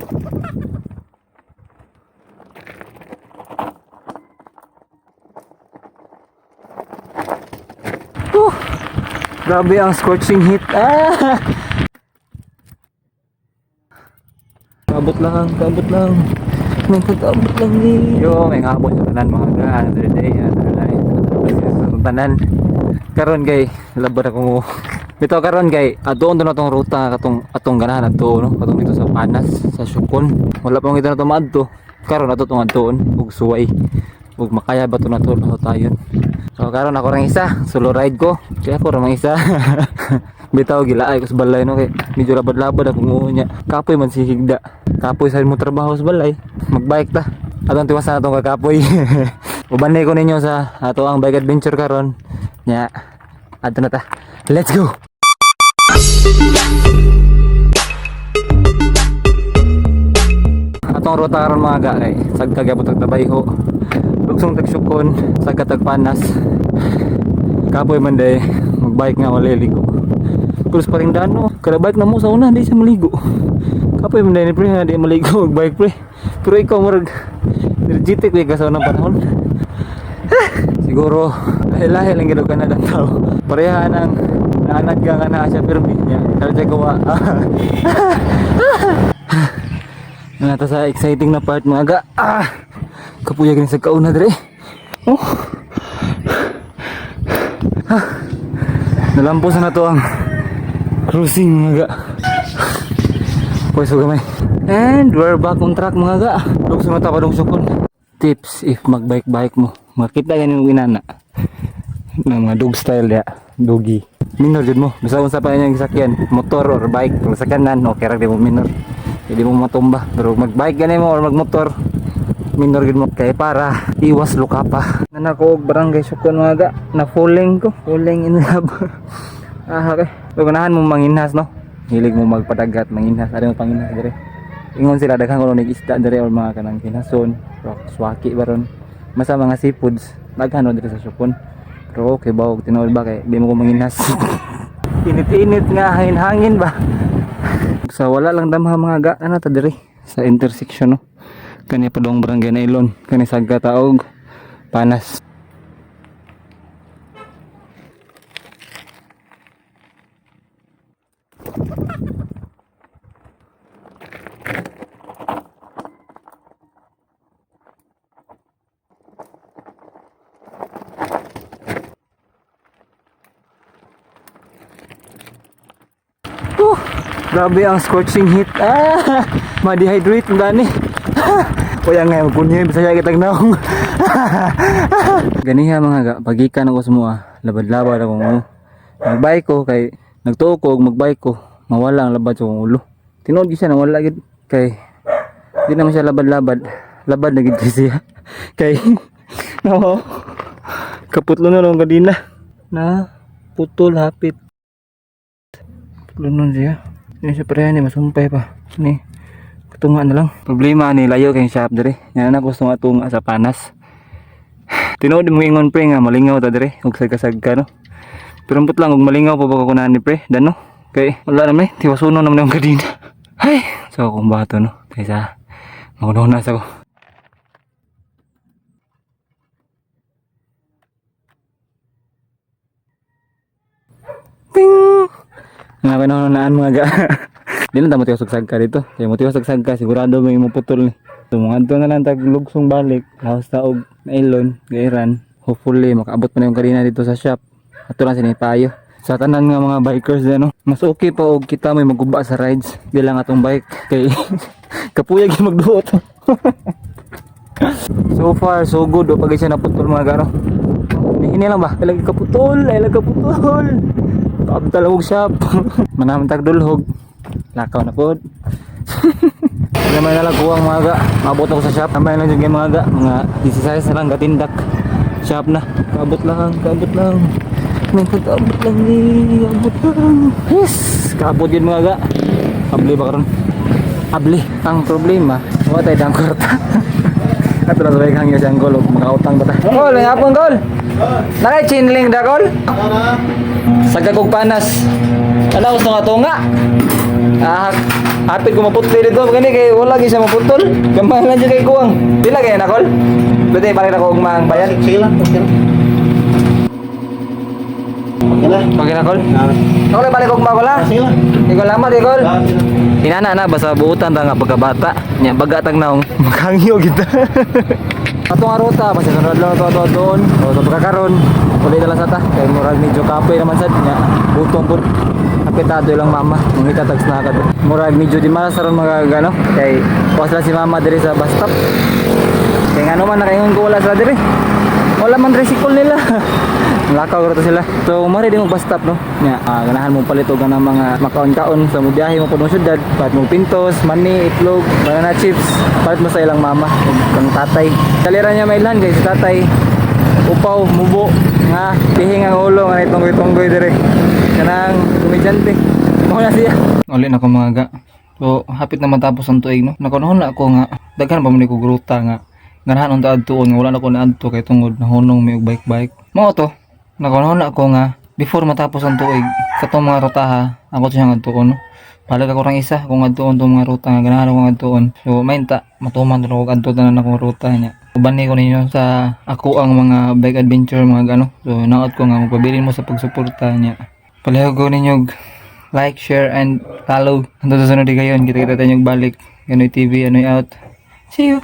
Oh, grabe ang scorching heat. Ah! Kabot lang, kabot lang. May pag-abot lang ni. Yo, may ngabot sa tanan mga ga. Another day, another life. Sa tanan. Karon kay labad ako mo. Bitaw karon kay adoon na tong ruta katong atong ganahan adto no, katong dito sa Panas sa Sukon. Wala pa kita na to maadto. Karon ato tong adtoon ug suway. Ug makaya ba to nato na tayon. So karon ako rang isa, solo ride ko. Kaya ako ra mang isa. Bitaw gilaay ko sa balay no kay medyo labad-labad ako ngunya. Kapoy man si higda. Kapoy sa mo trabaho sa balay. Magbike ta. Atong tiwasan atong kakapoy. Ubanay ko ninyo sa ato ang bike adventure karon. Nya. Adto na ta. Let's go. Atong ruta karon mga ga kay sagka gyapon tag Tabayho. Lugsong tag Sukon, sagka tag Panas. Kapoy man day magbike nga wala ligo. Pulos pa rin dano, kada bike na mo sa una di siya maligo. Kapoy man day ni pre, di maligo magbike pre. Pero ikaw murag energetic kay ka sa unang panahon. Siguro lahi-lahi lang gid ka na ng tao. Pareha nang naanad ka nga na siya pero niya. Kaya siya gawa. Nata sa exciting na part mga ga. Ah! Kapuya gani sa kauna dire. Oh. Ah. Nalampos na to ang cruising mga ga. Pwesto gamay. And we're back on track mga ga. Lugso na ta padung sukon. Tips if magbike-bike mo. Makita gani mo inana. Na mga dog style ya, doggy. Minor jud mo. Basta unsa pa inyong sakyan, motor or bike, kung sakyanan okay ra di mo minor. Hindi mo matumba. Pero magbike gani mo or magmotor, minor gid mo kay para iwas luka pa. Nana ko og barangay Sukon mga ga, na falling ko, falling in love. Ah, okay. So, ganahan mo manginhas no. Hilig mo magpadagat, manginhas, ari mo panginhas dire. Ingon sila daghan kuno nig isda dire or mga kanang kinason, rock, swaki baron. Masa mga seafoods, daghan no dire sa Sukon. Pero okay ba og tinuod ba kay di mo ko manginhas. Init-init nga hangin-hangin ba. Sa wala lang damha mga ga ano ta diri sa intersection no. Kani pa dong barangay Nailon, kani sagka taog Panas. Oh, grabe ang scorching heat. Ah, ma-dehydrate ang gani. Kuya nga, magpunyo yung Bisaya kitag naong. Ganiha mga ga, pagikan ako sa mga labad-labad akong ulo. Magbike ko kay nagtuo ko og magbike ko, mawala ang labad sa akong ulo. Tinuod gyud siya nawala gyud kay di naman siya labad-labad. Labad na gyud siya. Kay no. Kaputlo na lang kadina. Na putol hapit. Putlo nun siya. Hindi siya pareha ni masumpay pa. Ni katunga na lang. Problema ni layo kay shop dire. Yan na gusto nga tunga sa Panas. Tinuod mo ingon pre nga malingaw ta dire ug sagka-sagka no. Pero ambot lang og malingaw pa ba ko ni pre dan no. Kay wala na may tiwasuno naman yung kadina. Ay, so akong bato no. Kaysa magunaw na sa ko. Ting! Nga panahon mga ga. Di lang ta mo tiwas ka dito. Kaya mo tiwas ka sigurado may maputol ni. So mga adto na lang tag lugsong balik, laos ta og nailon, gairan. Hopefully makaabot pa na yung karina dito sa shop. Ato lang sinipayo. Sa tanan nga mga bikers din no. Mas okay pa og kita may maguba sa rides di lang atong bike kay kapuyag yung magduot. So far so good o pag siya naputol mga gano. Hini lang ba? Ilag kaputol, ilag kaputol. Paabtal og shop. Manamon tag dulhog. Lakaw na pod. Gamay na lang kuwang mga ga. Maabot ako sa shop. Gamay lang jud kay mga ga. Mga 16 na lang gatindak. Shop na. Kaabot lang, kaabot lang. May pag-abot lang ni, abot lang. Yes, kaabot yun mga ga. Abli ba karon? Abli. Ang problema, wala tayo dang kwarta. Ato na sabay kang siyang gol, makautang ba ta? Gol, may hapon gol. Nakay chainlink da gol. Sagkagog panas. Ala gusto nga tunga. Ah, hapit ko maputol dito gani kay wala gyud siya maputol. Gamay lang jud kay kuwang. Pila kay nakol? Pwede balik na ko og maang bayad. Sige lang, okay lang. Okay na. Okay na kol? Ah, Nakol balik og makola. sige lang. Ikaw lamat ikol. Ah, sige lang. Inana na basta buutan ta nga pagkabata. Nya baga tag naong maghangyo kita. Atong aruta basta sunod lang to to doon. O sa pagkakaron uli na lang sa ta kay murag medyo kapoy naman sad nya gutom pud. Apetado lang mama, mangita tag snack ato. Murag medyo di malas ron mga gano kay was lang si mama diri sa bus stop. Kay ngano man nakaingon ko wala sila diri. Wala man tricycle nila. Lakaw ra to sila. So mari di mo bus stop no. Nya ganahan mo palit og ganang mga makaon-kaon sa mo biyahe mo padung syudad, palit mo pintos, mani, itlog, banana chips, palit mo sa ilang mama ug kang tatay. Kalira niya mailhan kay si tatay upaw, mubo, nga tihing ang ulo nga itonggoy-tonggoy dire. Kanang komedyante. Mao na siya. Uli na ko mga ga. So, hapit na matapos ang tuig no. Nakunahon na ako nga daghan pa man ni ko gruta nga ganahan unta adtuon nga wala na ko naadto kay tungod nahunong mi og bike-bike. Mao to. Nakunahon na ako nga before matapos ang tuig katong mga rutaha ako siyang adtuon no. Palag ako rang isa kung adtuon tong mga ruta nga ganahan ako adtuon. So mainta matuman to og adto tanan akong ruta niya. Uban ni ko ninyo sa ako ang mga bike adventure mga gano. So naot ko nga magpabilin mo sa pagsuporta niya. Palihog ko ninyo og like, share, and follow. Hanggang sa sunod gayon, kita-kita tayo balik. Ganoy TV, anoy out. See you!